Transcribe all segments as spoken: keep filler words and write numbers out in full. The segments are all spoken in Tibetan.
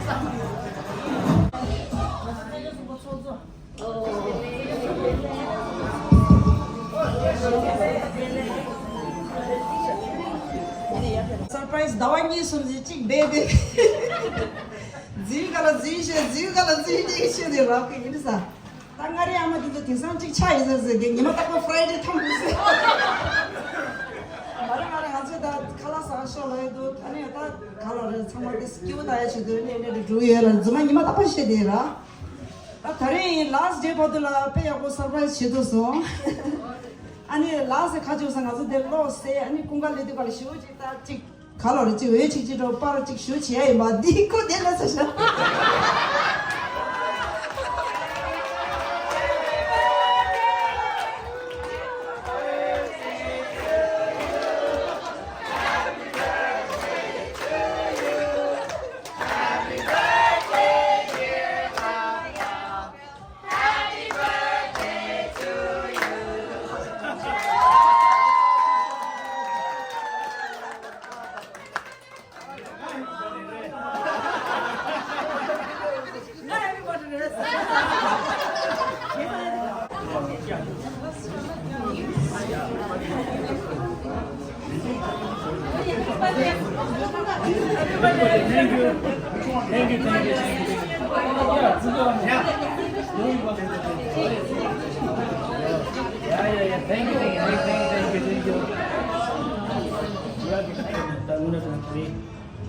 སར་པ་རའི་ཛི་ཟླ་བ་གཉིས་གསུམ་ཞིག་གཅིག་སྦས་སྦས། རྫིའི་ཁ་ལ་རྫིའི་བཤད། རྫིའི་ཁ་ལ་རྫིའི་བཤད་དེ་རག་གི་ཡིན་ས། ད་མངའ་རིས་ཨ་མ་དེ་ཚོ་དེང་སང་གཅིག་ཆགས་ཡིན་ཟེར་ཟེར་གི། ཉི་མ་རྟག་པར་ཕ་རའི་ཌེ་ཐམ་དགོས་ཟེར། མ་རེད་མ་རེད། ང་ཚོ་ད་ཁ་ལག་ཟ་ཤོག་ལབ་ཡི་འདུག་ཨ་ནི་ད་ག་ལ་རེད། ཚང་མ་དེ་སྐྱིད་པོ་ད་ཡ་བྱེད་དུས་ནས་ནས་འགྲོ་ཡོད་ལ། རྫུན་མ་ཉི་མ་རྟག་པར་བཤད་དེ་ར། ད་ད་རེས་ལཱ་སི་ཊི་ཌེ་བར་དུ་ལ་དཔེ་ཡག་པོ་སར་པ་རའི་ཛི་བྱེད་ཐུབ་སོང་། ཨ་ནི་ལཱ་སི་ཊི་ཁ་ཆུ་ས་ང་ཚོ་དེ་ལོག་སེ། ཨ་ནི་ཀུན་དགའ་ལས་དུས་ག་ལ་ཞུ་ཅིག་ད་ཅིག་ག་ལོ་རེ་ཅིག་འོས་ཅིག་ཅིག་འགྲོ་པར་ཅིག་ཞུ་བྱེད་ཡ་ཡིན་པ་འདི་ཁོ་དེ་ལ་ཚ་ཤ།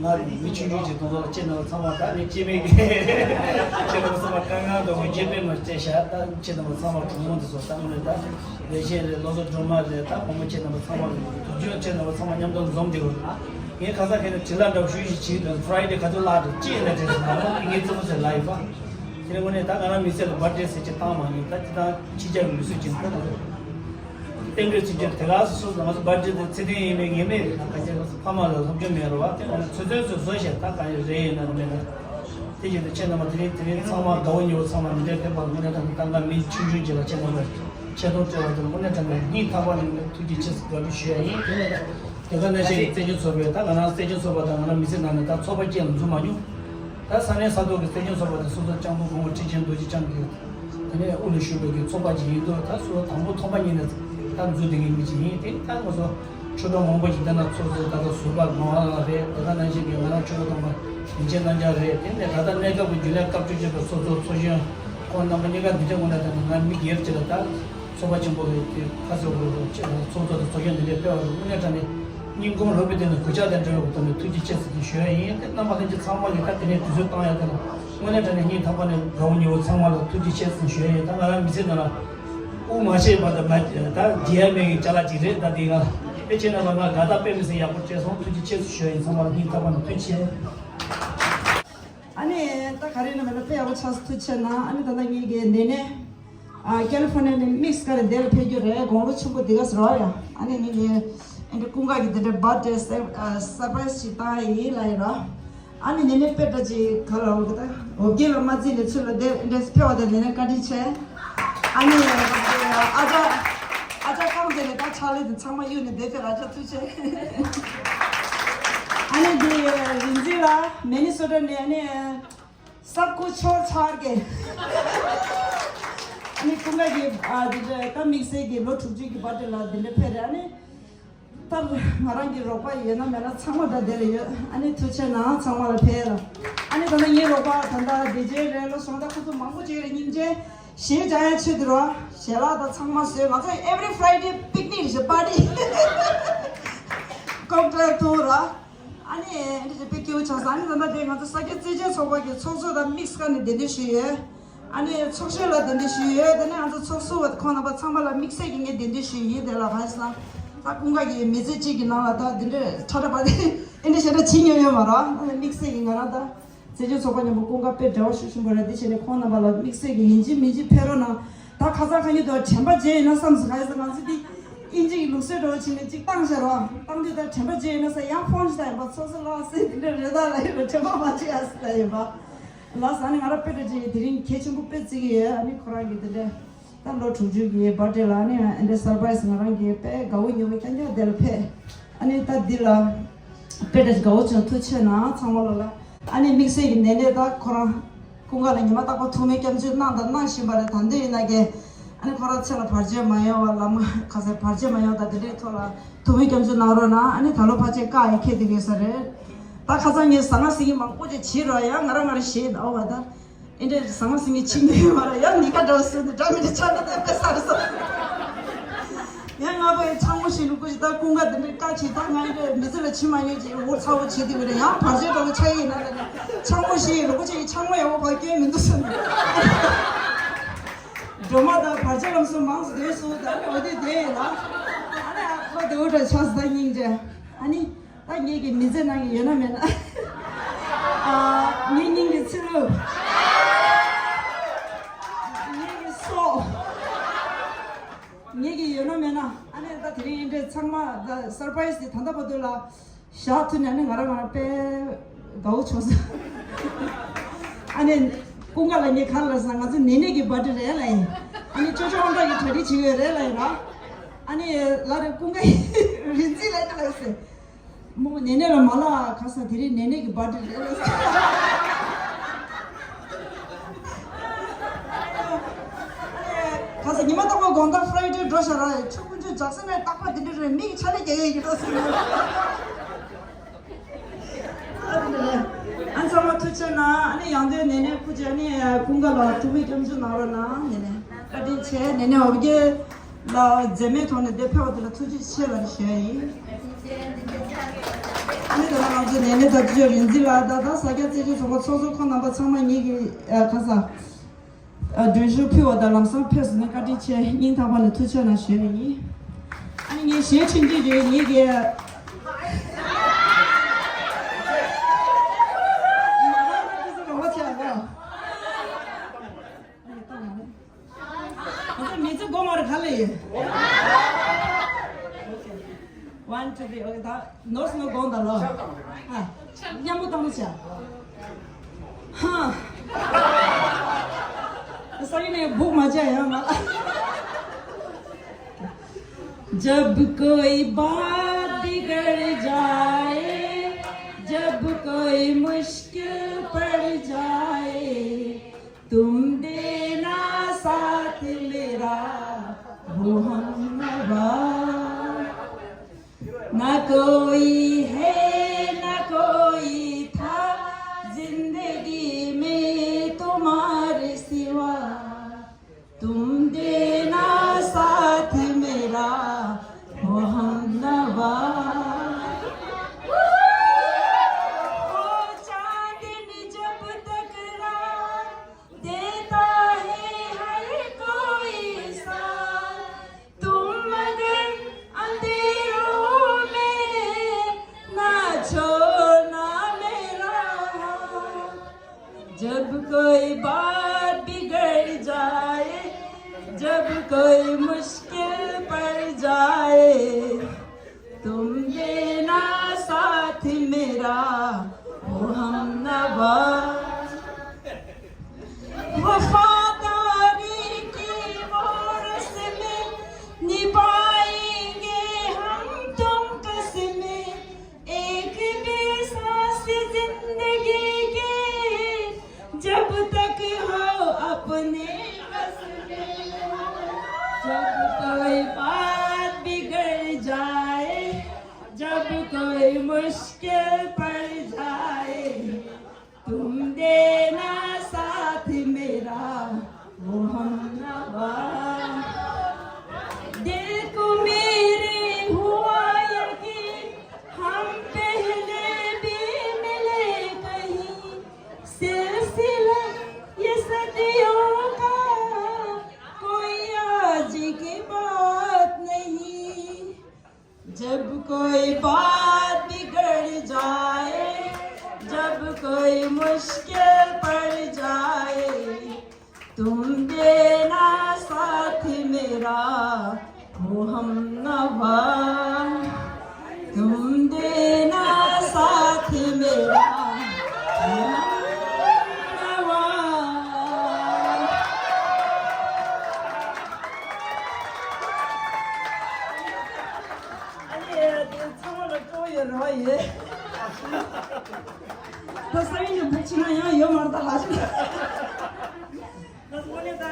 ང་མི་ཆུང་ཆུང་ཅིག་དང་ཚོ་ལ་ཁྱེད་རྣམ་པ་ཚང་མ། ད་ནི་སྐྱེ་དམན་གྱི་ཁྱེད་རྣམ་པ་ཚང་མ་དཀའ་ངལ་དང་རྒྱུ་སྤེལ་མ་བྱས་ཤག་ད་ཁྱེད་རྣམ་པ་ཚང་མ་གྲོགས་མོ་འདི་ཚོ་ད་དངོས་གནས་ད་ལས་བྱེད་རེད། བློ་བཟང་སྒྲོལ་མ་རེད། ད་བུ་མོ་ཁྱེད་རྣམ་པ་ཚང་མ་རེད། དུས་རྒྱུན་ཁྱེད་རྣམ་པ་ཚང་མ་མཉམ་དུ་འཛོམས་བསྡད་ཡོད་རེད། ངས་ཁ་སང་ཁ་ནས་དྲི་བར་འདྲ་བོ་ཞུ་ཞིག་བྱས་དོན་ཕ་རའི་ཌེ་ག་ཚོད་ལྷག་འགྲོ་ཅི་ཡིན་ན་དྲན་སོང་། ང་རང་གི་ངའི་རྩེད་མོ་ཟེར་ལ་ཡིན་པ། དེ་ནས་དངོས་གནས་ད་ང་རང་མི་ཚེ་ལ་བར་ཌེ་ཟེར་གྱི་བཏང་མ་མྱོང་། ད་ཅི་ད་ཕྱི་རྒྱལ་གྱི་མི་གསོད་ཀྱི་འདུག་ད། རྟེན་འབྲེལ་ཚིག་གཅོད་དེ་ག་སོ་སོ་ང་ཚོ་བར་ཌེ་དེ་ཚེ་རིང་ཡིན་མིན་ངེས་མེད་རེད། ད་ག་ཅི་ཕ་མ་ལ་སློབ་སྦྱོང་མེད་རེད་བ། དེ་ང་ཚོ་ཚོད་ཚོད་བཟོ་བྱས་ད་ག་རེ་རེད་ཡིན་ན་མེད་ན། དེ་བཞིན་དུ་ཁྱེད་རྣམ་པ་དེ་རིང་དེ་རིང་ཚང་མ་དགའ་བོ་ཉེ་བོ་ཚང་མ་འདི་འདྲའི་ཕེབས་པ་དངོས་གནས་དྲང་གནས་ད་ང་མི་ཆུང་ཆུང་ཅིག་ལ་ཁྱེད་རྣམ་པ་ཆེ་མཐོང་སྤྲད་པ་དེ་ལ་དངོས་གནས་དྲང་གནས་སྙིང་ཐག་པ་ནས་ཐུགས་རྗེ་ཆེ་ཞུ་ཞུ་ཡ་ཡིན། དེ་ནས་དེ་ག་ནང་བཞིན་གྱི་བཙན་བྱོལ་ཚོགས་པས་ད་ང་རང་བཙན་བྱོལ་ཚོགས་པ་དང་ང་རང་མི་ཚེ་ནང་ནས་ད་ཚོགས་པ་གཅིག་ལ་འཛུལ་མ་མྱོང་། ད་ས་གནས་ས་ཐོག་གི་བཙན་བྱོལ་ཚོགས་པ་དེ་སོ་སོ་སྐྱབས་མགོན་གོང་མ་ཁྲི་ཆེན་རྡོ་རྗེ་འཆང་གི་དེ་ནས་དབུ་ལ་བཞུགས་པའི་གི་ཚོགས་པ་ཅིག་ཡིན་དུས། ད་སོ་སོ་དང་པོ་ཐོག་མ་ཉིད་ནས་ད་འཛུལ་བསྡད་མཁན་མི་ཅིག་ཡིན། དེ་ད་ང་ཚོ་ཆོས་གྲོགས་མང་པོ་ཞིག་འདི་ན་ཚོགས་གཙོ་ད་ལྟ་ཟུར་པ་ངག་དབང་ལགས་རེད། དེ་ག་ནང་བཞིན་གྱི་ང་རང་ཆོས་གྲོགས་དམ་པ་རིན་ཆེན་རྣམ་རྒྱལ་རེད། དེ་ནས་ད་ལྟ་གནས་སྐབས་ཀྱི་རྒྱུན་ལས་སྐབས་བཅུ་གཅིག་པའི་ཚོགས་གཙོ་ཚོགས་གཞོན་ཁོང་རྣམ་པ་གཉིས་ཀ་འདི་འདྲ་དངོས་གནས་དྲང་གནས་ང་མི་སྒེར་གཅིག་ལ་ད་ཚོགས་པ་ཆེན་པོ་གི་དེ་ཁ་གསལ་པོ་ཚོགས་གཙོ་དང་ཚོགས་གཞོན་འདི་འདྲ་ཕེབས་པ་དངོས་གནས་དྲང་གནས་སྙིང་ཁོང་རུས་པའི་གཏིང་ནས་གུས་ཕྱག་དང་འབྲེལ་བའི་ཐོག་ནས་ཐུགས་རྗེ་ཆེ་ཟེར་ཞུ་ཡ་ཡིན། དེ་རྣམ་པ་ལྷན་རྒྱས་ཚང་མ་གིས་ད་དེ་ནས་དུས་ཚོད་བཏང་ཡ་དེ་ལ་དངོས་གནས་དྲང་གནས་སྙིང་ཐག་པ་ནས་དགའ་བོ་ཉེ་བོ་ཚང་མ་ལ་ཐུགས་རྗེ་ཆེ་ཟེར་ཞུ་ཡ་ཡིན། ད་ང་རང་མི་ཚེ་ནང་ལ་དབུ་མ་ཆད་པ་དང་མ་ད་རྒྱལ་ཡ་མེད་ཀྱི་ཅ་ལག་ཅིག་རེད། ད་དེ་ང་ལ་ཨེ་ཁྱེད་རྣམ་པ་ང་དགའ་རྟགས་དཔེ་མི་སྲིད་ཡག་པོ་སྤྲད་སོང་། ཐུགས་རྗེ་ཆེ་ཟེར་ཞུ་ཡ་ཡིན། ཚང་མ་ལ་སྙིང་ཐག་པ་ནས་ཐུགས་རྗེ་ཆེ། ཨ་ནི་ད་ག་རེ་ན་མེད་ན་དཔེ་ཡག་པོ་ཆགས་སོང་། ཐུགས་རྗེ་ཆེ་གནང་། ཨ་ནི་ད་ལྟ་ངེད་ཀྱི་འདི་ནས་ཨ་ཀེ་ལི་ཧྥོར་ནི་ཡ་ནས་མིག་སི་ཀ་རེ་འདི་ལ་ཕེབས་རྒྱུ་རེད། དགུང་ལོ་ཆེན་པོ་འདི་ག་ཟེར་བ་ཡ། ཨ་ནི་ངེད་ཀྱི་ཨ་འདྲ་ཀུན་དགའ་གི་འདི་འདྲ་བར་ཐ་ཌེ་སར་ཨ་སར་པ་རའི་སི་ཅིག་བཏང་ཡ་ཡིན་ལབ་ཡོད་ར། ཨ་ནི་ནི་ནི་དཔེ་འདྲ་ཅིག་ག་ལ་འོ་གི་ད་འོ་བརྒྱལ་བ་མ་བརྩིས་ནས་ཚུར་ལ་བསྡད་འདྲ་ཕེབས་པ་དང་ནི་ནི་བཀའ་དྲིན་ཆེ། ཨ་ནི་ཨ་ཅག་ཨ་ཅག་རྐང་རྗེས་ནས་ད་ཕྱག་ལས་དེ་ཚང་མ་གཡུག་ནས་བསྡད་ཕེབས། ཨ་ཅག་ཐུགས་རྗེ་ཆེ། ཨ་ནི་འདི་རིག་འཛིན་ལགས་མི་ནི་སོ་ཊ་ནས་ཨ་ནི་སབ་ཀུ་ཆོ་ཆར་གེ། ཨ་ནི་ཀུན་དགའ་གི་ཨ་འདི་འདྲ་ད་དམིགས་བསལ་གྱི་ལོ་དྲུག་ཅུ་གི་བར་ཐ་ཌེ་ལ་འདི་འདྲ་ཕེབས་རེད། ཨ་ནི། ད་ང་རང་གི་རོགས་པ་ཡོད་ན་མེད་ན་ཚང་མ་ད་དེ་ལ་ཡོད། ཨ་ནི་ཐུགས་རྗེ་ཆེ་གནང་། ཚང་མ་ལ་ཕེབས་ལ། ཨ་ནི་ད་ལྟ་ངའི་རོགས་པ་ད་ལྟ་བདེ་ཆེན་རེད། ལོ་སོང་ད་ཁོ་ཚོ་མང་པོ་ཅིག་རེད། སྙིང་རྗེ། གཞས་སྦྱང་ཡ་ཆེད་དུ་རོ། ཞལ་ལག་ད་ཚང་མ་བཟོས། ང་ཚོ་every Friday picnic རེད། པར་ཊི་ཀོག་ཊེལ་འཐུང་རོ། ཨ་ནི་འདི་ཅིག་དཔེ་སྐྱིད་པོ་ཆགས་སོང་། ཨ་ནི་ད་ལྟ་དེ་ང་ཚོ་ས་སྐྱ་བཙན་བྱོལ་ཚོགས་པ་གི་ཚོགས་གཙོ་དང་དམིགས་བསལ་ནས་གདན་འདྲེན་ཞུས་ཡོད། ཨ་ནི་ཚོགས་གཞོན་ལ་གདན་འདྲེན་ཞུས་ཡོད། དེ་ནས་ང་ཚོ་ཚོགས་ཟུར་བ་ཁོང་རྣམ་པ་ཚང་མ་ལ་དམིགས་བསལ་གྱི་ངས་གདན་འདྲེན་ཞུས་ཡིན། དེ་ལ་གང་ཡིན་ཟེར་ན། ད་ཀུན་དགའ་གི་མི་ཚེ་གཅིག་གི་ནང་ལ་ད་འདི་འདྲ་ཁྲ་ཁྲ་པ་དེ་ཨེ་འདྲ་ཞེ་དྲག་བྱེད་མྱོང་ཡོད་མ་རེད། ཨ་ནི་དམིགས་བསལ་གྱི་ང་རང་ད་བཙན་བྱོལ་ཚོགས་པ་མཉམ་པོ་ཀུན་དགའ་དཔེ་འབྲེལ་བ་ཤུགས་ཆེན་པོ་རེད། དེ་བྱས་ནས་ཁོང་རྣམ་པ་ལ་དམིགས་བསལ་གྱི་ཡིན་གཅིག་མིན་གཅིག་ཕེབས་རོགས་གནང་། ད་ཁ་སང་ཁ་ཉིན་དུ་དྲན་པ་བརྗེད་ཡིན་ན་བསམ་སོང་། གང་ཡིན་ཟེར་ན་ང་ཚོ་འདི་ཨིན་ཇི་གི་ལུགས་སྲོལ་འདྲ་བོ་བྱས་ནས་གཅིག་བཏང་བཞག་རོགས། བཏང་དུས་ད་དྲན་པ་བརྗེད་ཡིན་ན་ཟེར་ཡང་ཕོན་ཞིག་བཏང་ཡིན་པ། ཚོགས་གཙོ་ལགས་ཟེར་འདི་འདྲ་རེད་ད་ལབ་ཡིན་པ། དྲན་པ་མ་བརྗེད་ཨ་ཟེར་ལབ་ཡིན་པ། ལགས་སོ། ཨ་ནི་ང་རང་དཔེ་འདྲ་ཅིག་དེ་རིང་གལ་ཆེན་པོ་དཔེ་བརྩི་གི་ཡོད། ཨ་ནི་ཁོ་རང་གི་དེ་འདྲ་ད་ལོ་དྲུག་ཅུ་གི་བར་ཐ་ཌེ་ལ་ཨ་ནི་ཨེ་འདྲ་སར་པ་རའི་སི་ང་རང་གི་དཔེ་དགའ་བོ་ཉེ་བོ་རྐྱང་རྐྱང་དེ་ལ་ཕེབས། ཨ་ནི་ད་འདི་ལ་དཔེ་འདྲ་ཅིག་དགའ་བོ་བྱུང་། ཐུགས་རྗེ་ཆེ་གནང་། ཚང་མ་ལ་ལ། ཨ་ནི་དམིགས་བསལ་གྱི་ནད་ལས་ད་ཁོ་རང་ཀུན་དགའ་ལ་ཉི་མ་རྟག་པར་ཐུགས་སྨོན་སྐྱབས་འཇུག་གནང་དང་གནང་བཞིན་པ་རེད། ད་འདི་ཡིན་ན་གི་ཨ་ནི་ཁོ་རང་ཚེ་ལ་བར་ཆད་མ་ཡོང་བ། ལམ་ཁ་སའི་བར་ཆད་མ་ཡོང་དང་དེ་འདྲའི་ཐོག་ལ་ཐུགས་སྨོན་སྐྱབས་འཇུག་གནང་རོགས་གནང་། ཨ་ནི་ད་ལོ་ཕལ་ཆེར་བཀག་ཡི་ཁེལ་དེ་གས་ས་རེད། ད་ཁ་སང་ངས་ཟ་ང་ཟིང་གི་མང་པོ་ཅིག་བྱེད་རོགས་ཡ། ང་རང་ང་རང་ཞེད་འོ་བ་ད། ཨེ་འདྲས་ཟང་ཟིང་གི་ཕྱིན་ནས་མ་ར་ཡང་ཉི་ཁ་འདྲ་བོ་སོང་ནས་འདྲ་མི་འདྲ་ཆགས་ན་ད་དཔེ་ས་རེད་སོ། ཡང་ང་པའི་ཚང་མོ་ཞིག་ལུ་ཀུ་ཞིག་ད་ཀུན་དགའ་དེ་འདྲའི་བཀའ་བྱེད། ད་ང་ཨེ་འདྲས་མི་ཚེ་ལ་ཕྱི་མ་ཡོད་ཅིག་འུར་ཚ་བོ་བྱེད་དེ་བས་རེད། ཡང་བར་ཆད་འདྲ་བོ་ཆགས་ཡིན་ན་ད་ནི་ཚང་མོ་ཞིག་ལུ་ཀུ་ཞིག་ཚང་མོ་ཡག་པོ་བ་སྐྱོན་མི་འདུག་སོང་ནས། སྒྲོལ་མ་དང་བར་ཆད་ལམ་སོང་མང་སུ་དེ་སོང་ད་ནི་འོ་དེ་དེ་ཡིན་ན། ཨ་ནི་ཨ་ཁོ་དེ་འུར་འདྲ་ཆགས་སོང་ད་སྙིང་རྗེ། ཨ་ནི། ད་ངེད་ཀྱི་མི་ཚེ་ནང་གི་ཡོད་ན་མེད་ན། ཨ། ངེད་སྙིང་གི་ཚིག་ལུ། ངེད་ཀྱི་སྲོག་ངེད་ཀྱི་ཡོད་ན་མེད་ན། ཨ་ནི་ད་དེ་རིང་འདྲའི་ཚང་མ་ད་སར་པ་རའི་སི་དེ་ད་ལྟ་བར་དུ་ལ་བཞག་ཐུབ་ནས། ཨ་ནི་ང་རང་ང་རང་དཔེ་དགའ་བོ་བྱུང་སོང་། ཨ་ནི་ཀུན་དགའ་ལ་ངས་ག་རེ་ལབ་སོང་། ང་ཚོ་ནེ་ནེ་གི་བར་ཌེ་རེད་ལབ་ཡིན། ཨ་ནི་ཅོ་ཅོ་ཨང་གྲངས་ཀྱི་གྲ་སྒྲིག་བྱེད་ཀྱི་ཡོད་རེད་ལབ་ཡིན་ར། ཨ་ནི་ལ་རེ་ཀུན་དགའ་ཡིས་རིན་འཛིན་ལ་ལབ་ཟེར། མོ་ནེ་ནེ་ལ་མ་ལབ་ག་ས། དེ་རིང་ནེ་ནེ་གི་བར་ཌེ་རེད་ལབ་ཟེར། ག་ས། ཉི་མ་རྟག་པར་དགོང་དག་ཕ་རའི་ཌེ་འགྲོ་ཤག་ར། ཆུ་ཀུན་ཆུ་འཇག་སེ་ནས་རྟག་པར་དེ་འདྲ་རེད། མིག་ཆ་ལེ་རྒྱག་ཡས་ཡིན་འགྲོ་ཟེར། ཨ་ཚང་མ་ཐུགས་རྗེ་གནང་། ཨ་ནི་ཡང་དོན་ནེ་ནེ་སྐུ་མཁྱེན། ཨ་ནི་ཀུན་དགའ་ལ་ཐུགས་སྨོན་སྐྱབས་འཇུག་གནང་རོགས་གནང་། ནེ་ནེ་བཀའ་དྲིན་ཆེ། ནེ་ནེ་འོ་བརྒྱལ་ལ་མཛེས་མའི་ཐོག་ནས་འདིར་ཕེབས་པ་དེ་ལ་ཐུགས་རྗེ་ཆེ་ལབ་ཞུ་ཡ་ཡིན། ཨ་ནི་ད་ལྟ་ང་ཚོ་ནེ་ནེ་དང་ཅོ་ཅོ་རིན་འཛིན་ལགས་དང་ད་ས་སྐྱ་རྩེ་ཆུ་ཚོགས་པ་ཚོགས་གཙོ་ཁོང་རྣམ་པ་ཚང་མ་ངེད་ཀྱི་ཨ་ག་ས། ཨ། མགྲོན་ཤོག་ཕུལ་བ་དང་ལམ་སང་ཕེབས་སོང་ནས་བཀའ་དྲིན་ཆེ། སྙིང་ཐག་པ་ནས་ཐུགས་རྗེ་གནང་ཞུ་ཡ་ཡིན། ཨ་ནི་ངས་གཞས་འཁྲིད་རྒྱུ་རེད། ངེད་ཀྱི། ང་ཚོ་མི་ཚེ་སྒོ་མ་རེད་ག་ལ་ཡིན། One, two, three. Okay, ད་ནོར་སོང་ན་དགོངས་དག་ལོ། ཨ། མཉམ་པོ་བཏང་བྱ། ཧ། ས་ཡི་ནས་སྦུག་མ་བྱ་ཡང་ང་། जब कोई बात बिगड़ जाए, जब कोई मुश्किल पड़ जाए, तुम देना साथ मेरा, वो हमनवा। ना कोई है, ना कोई था, जिंदगी में तुम्हारे सिवा। तुम देना साथ मेरा, वो हमनवा। वो चांदनी जब तक रात देता है हर कोई साथ, तुम मगर अंधेरों में ना छोड़ना मेरा हाथ। जब कोई बात बिगड़ जाए, जब कोई मुश्किल पड़ जाए, तुम देना साथ मेरा, वो हमनवा। वफादारी की वो रस्में निभाएंगे हम तुम कसमें, एक भी सांस जिंदगी की, जब तक हो अपने बस में। जब कोई बात बिगड़ जाए, जब कोई मुश्किल पड़ जाए, तुम देना साथ मेरा, वो हमनवा। दिल को मेरे हुआ यकीन, हम पहले भी मिले कहीं। सिलसिला ये सदियों का, कोई आज की बात नहीं। जब कोई बात बिगड़ जाए, जब कोई मुश्किल पड़ जाए, तुम देना साथ मेरा, वो हमनवा। तुम देना साथ मेरा, वो हमनवा। ཨ་ནི་དེ་ཚང་མ་ལ་སྤྲོ་ཡོད་རོགས་ཡོད། ད་ས་ཡིན་ ད་དངོས་གནས་ད་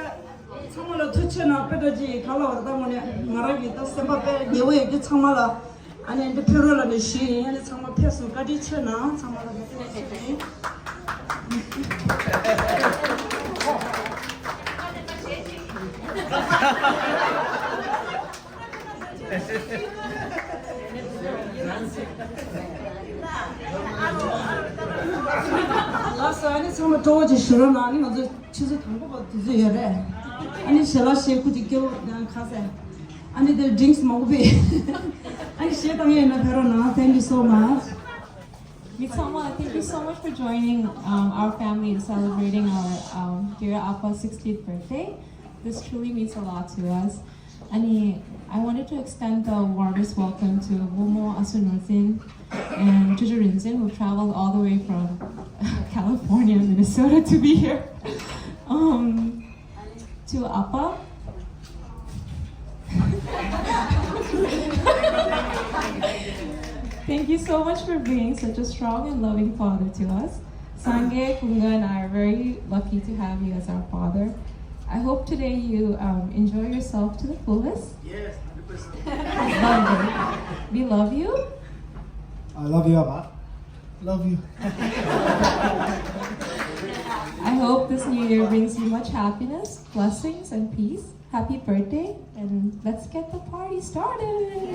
ཚང་མ་ལ་ཐུགས་ཆེ་གནང་། དཔེ་འདྲ་ཅིག་ག་ལ་བར་ད་དངོས་གནས་ང་རང་གི་ད་སེམས་པ་དཔེ་ཉེ་བོ་ཡོད་རྒྱུ་ཚང་མ་ལ། ཨ་ནི་འདི་ཕེབས་རོགས་ལབ་ནས་ཞུས་ཡིན། ཨ་ནི་ཚང་མ་ཕེབས་སོང་། བཀའ་དྲིན་ཆེ་གནང་། ཚང་མ་ལ་བཀའ་དྲིན་ཆེ་གནང་། ལགས་སོ། ཨ་ནི་ཚང་མ་སྤྲོ་བོ་ཅིག་ཞུ་རོགས་གནང་། ཨ་ནི་ང་ཚོ་ཆུ་ཚོད་དང་པོ་བར་དུས་ཚོད་ཡོད་རེད། ཨ་ནི་ཞལ་ལག་བཞེས་ཁུ་ཅིག་སྐྱེ་བོ་ཁ་ཟས། ཨ་ནི་དེ་ཌི་རིང་སི་མང་པོ་ཕུལ། ཨ་ནི་གཞས་བཏང་ཡས་ཡིན་ན་ཕེབས་རོགས་གནང་། Thank you so much. Mitsama, thank you so much for joining um, our family in celebrating our um, dear Appa's sixtieth birthday. This truly means a lot to us. Ani, I wanted to extend the warmest welcome to Momo Asu Nozin and Juju Rinzin, who traveled all the way from California, Minnesota to be here. Um, to Appa. Thank you so much for being such a strong and loving father to us. Sangay, Kunga, and I are very lucky to have you as our father. I hope today you um, enjoy yourself to the fullest. Yes, hundred percent. Love you. We love you. I love you, Appa. Love you. I hope this new year brings you much happiness, blessings, and peace. Happy birthday, and let's get the party started.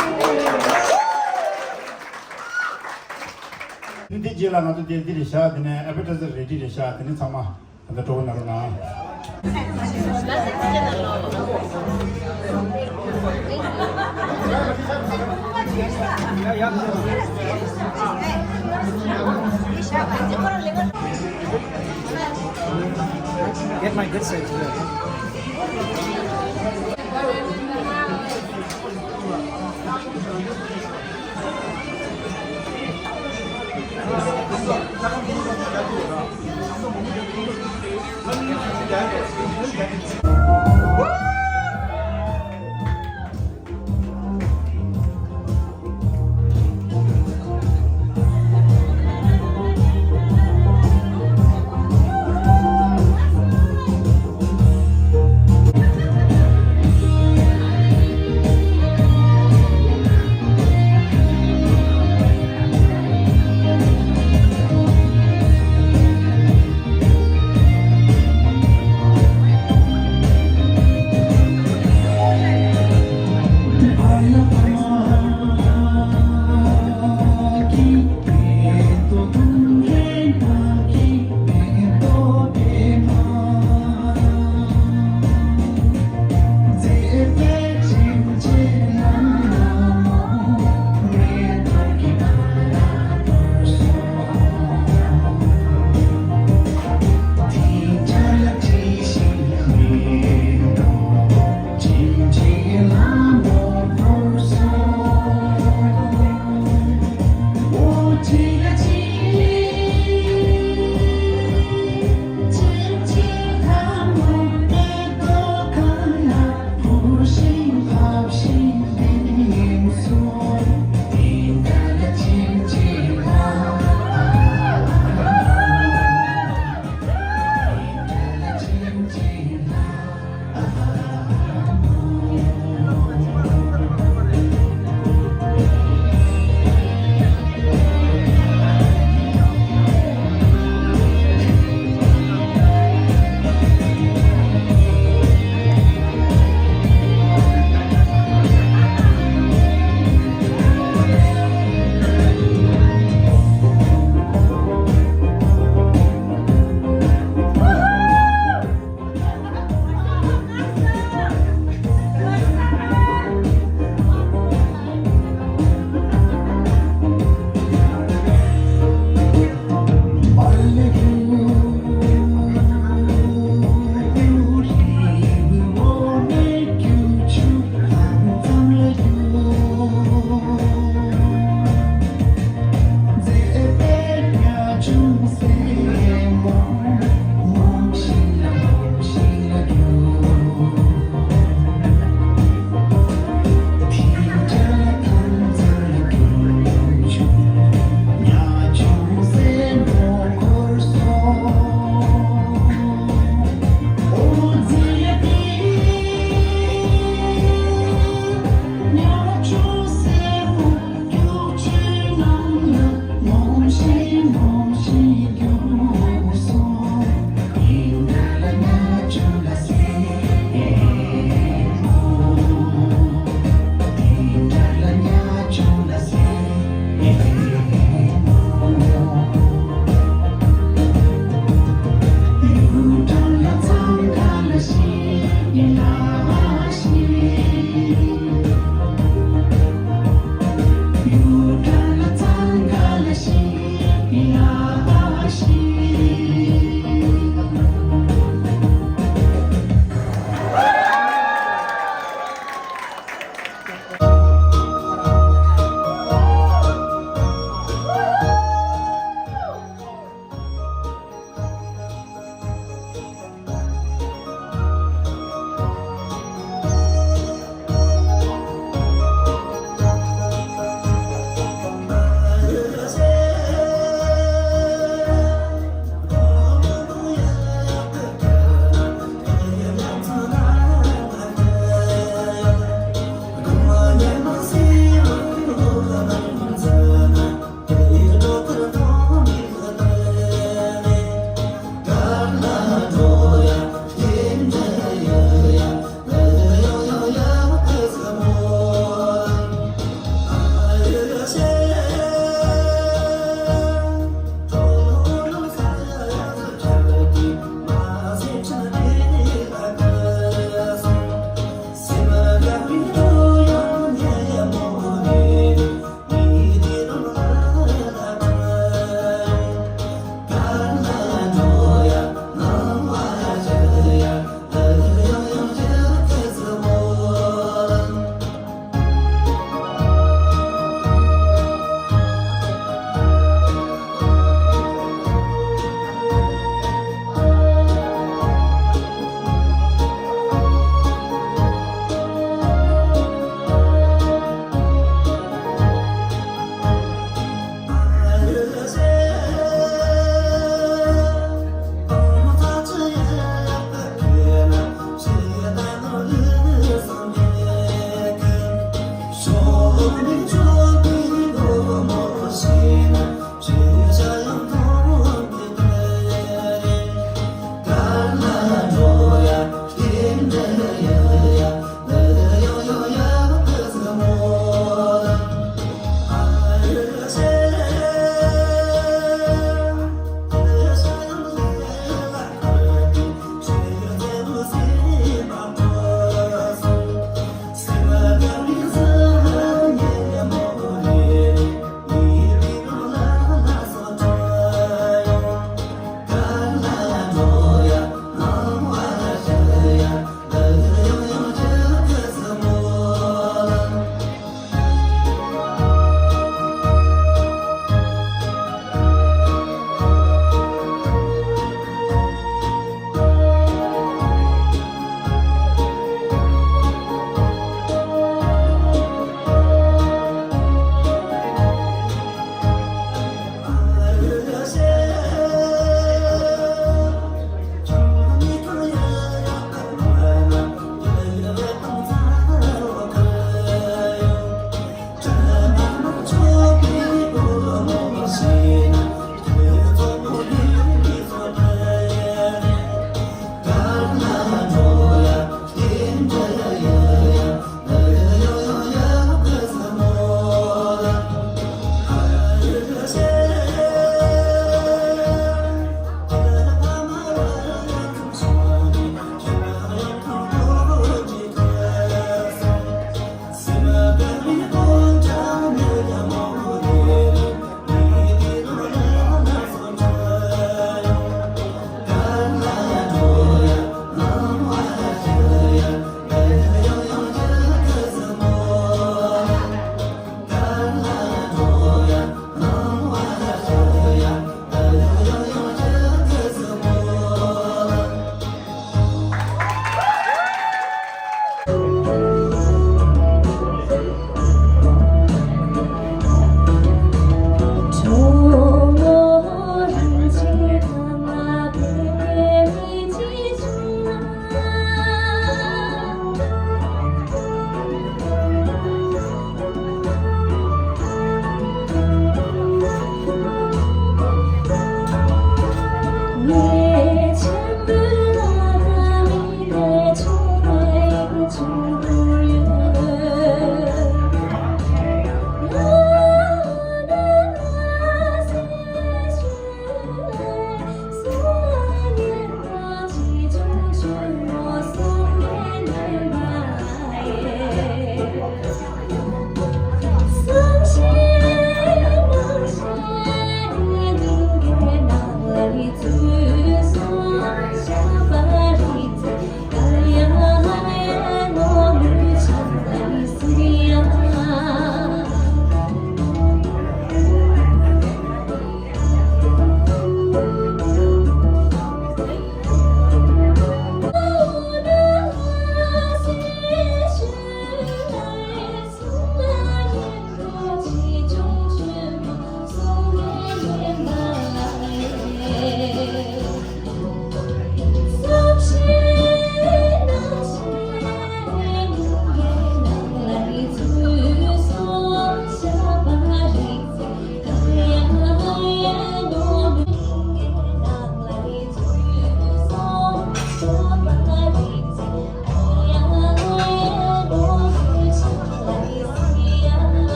འདི་རྗེས་ལ་ང་ཚོ་དེ་འདི་རེད་ཤག་དེ་ནས་ཨེ་པེ་ཊའི་ཛར་རེ་ཌི་རེད་ཤག་དེ་ནས་ཚང་མ་ད་ལྟ་སྤྲོ་བོ་གནང་རོགས་གནང་། Get my good side today.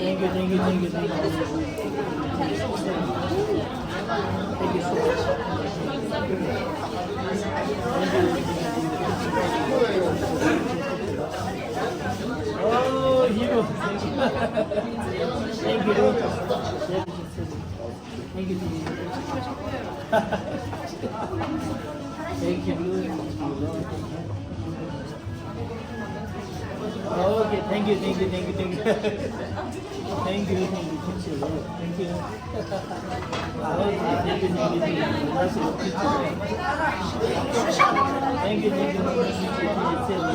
Thank you, thank you, thank you, thank you. Thank you so much. Oh, hero. Thank you. Thank you. Thank you. Okay, thank you, thank you, thank you, thank you. Thank you, thank you, thank you, thank you. Okay, thank you, thank you, thank you. Thank you, thank you, thank you, thank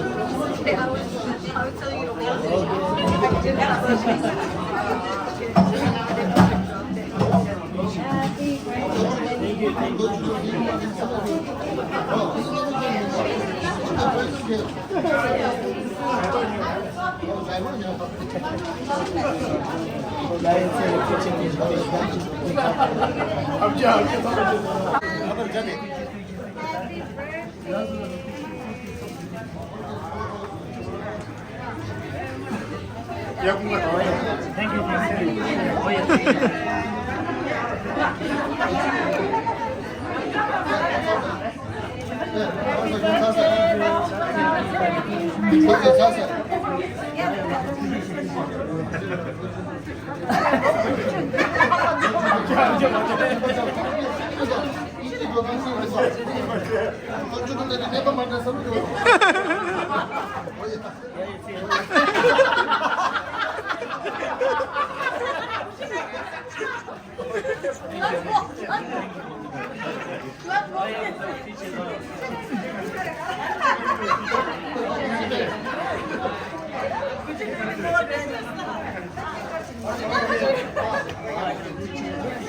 you.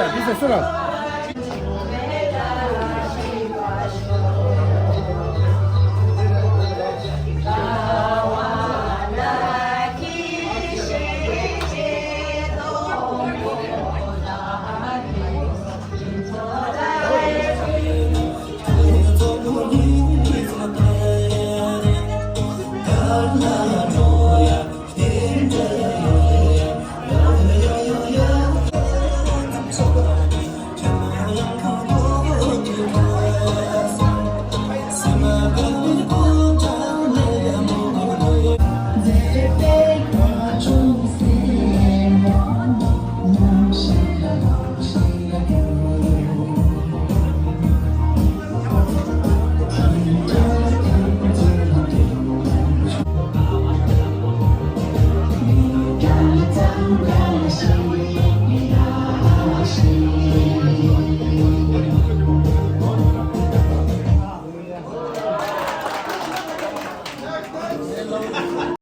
ཡ། དེ་ཟེར་སུ་ལ།